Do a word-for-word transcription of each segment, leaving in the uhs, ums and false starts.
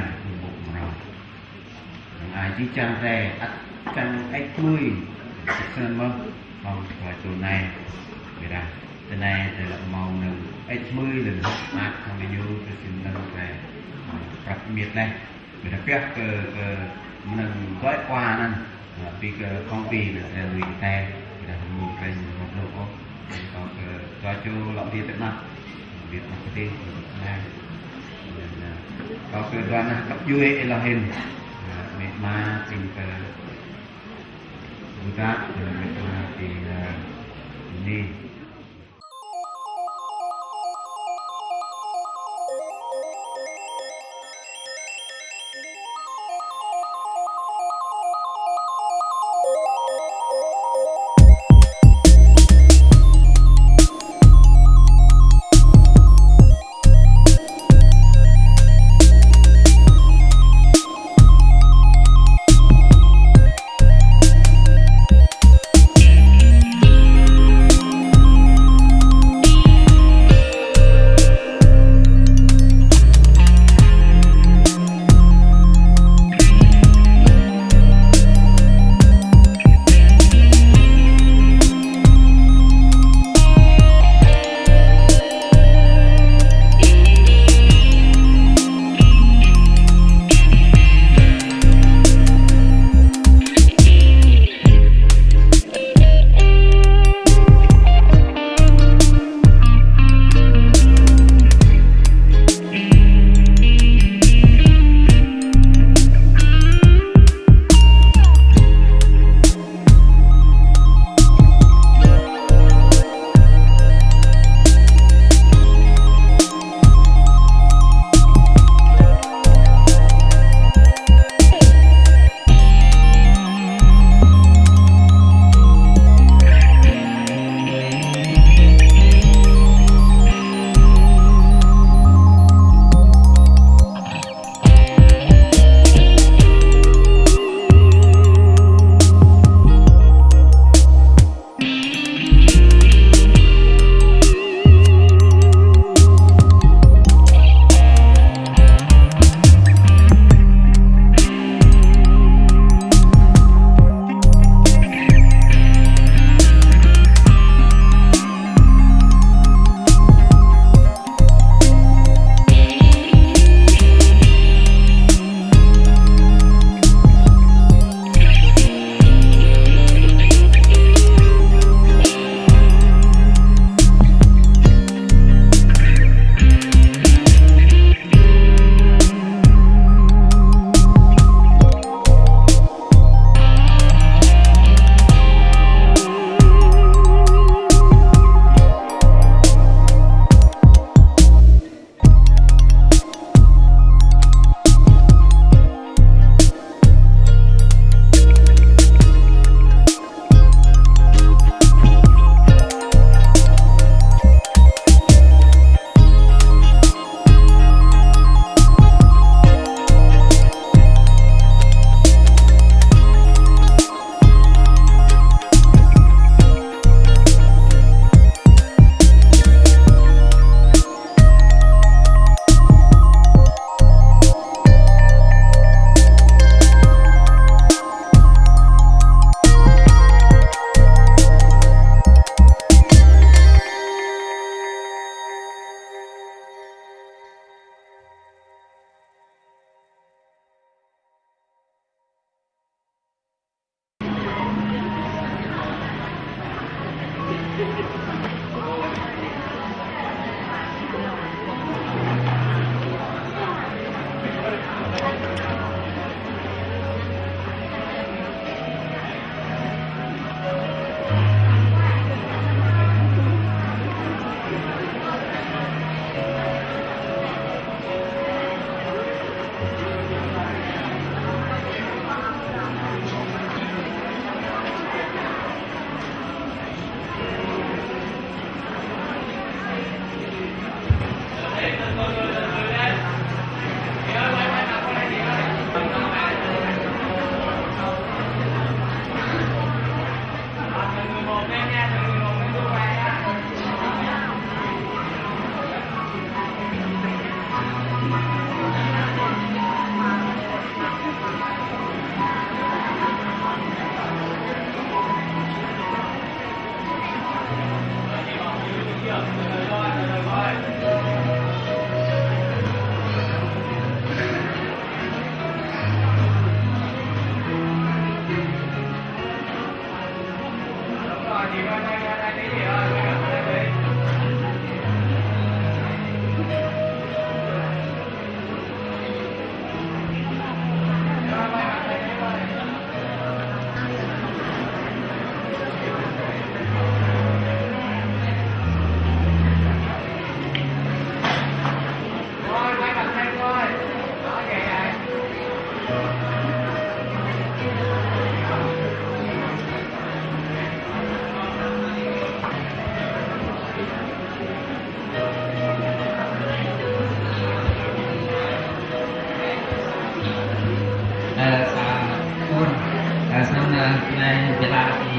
Ơ mro, năng ai jêng chang te ăt chang êch mưi, sĭt săn mơh, hŏng khlay chô nây. Ƀiălah ta nây ta lŏ mâu nơm êch mưi lĕ hŏk măt hŏng ñu ta sĭn nơm te, ơ, prăp miêt lĕ. Ƀiălah pioh kơ, kơ mnơm gŏ pa nây, ơ, pi kơ khŏng pi nây ta lui te, ƀiălah mâu kơ ñu hŏk lŏ ôh. Kâo kơ, kơ chô lŏ đi tơ năp, đi tơ năp tê, nây. Kâo kơ dua nah kăp djuê ê lŏ hên. Ơ, mê̆ ma tĭng kơ Buddha, ơ, mê̆ ma tĭng, ơ, ni.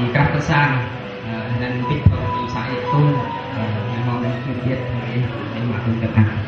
Krah Kơt Sang, ơ, hên ăn bĭch phung i sa i tum, ơ, hên mong nơm khân păng, ơ, hên mă tŭm kơt ăn.